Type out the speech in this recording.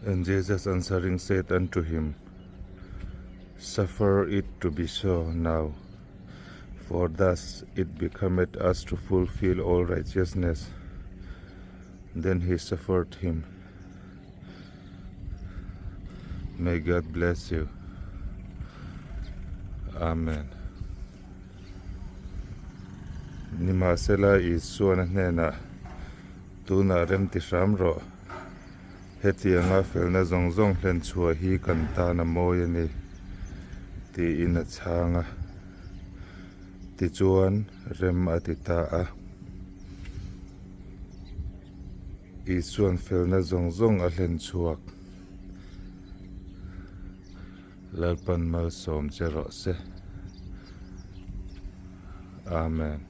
And Jesus answering said unto him, Suffer it to be so now, for thus it becometh us to fulfill all righteousness. Then he suffered him. May God bless you. Amen. Nimahsela Isuan a hnenah, Tunah rem ti hram rawh. Hetianga felna zawng zawng hlen chhuah hi kan tan a mawi a ni, tiin a chhang a. Tichuan, rem a ti ta a. Isuan felna zawng zawng a hlen chhuak. Lalpan malsawm che rawh se. Amen.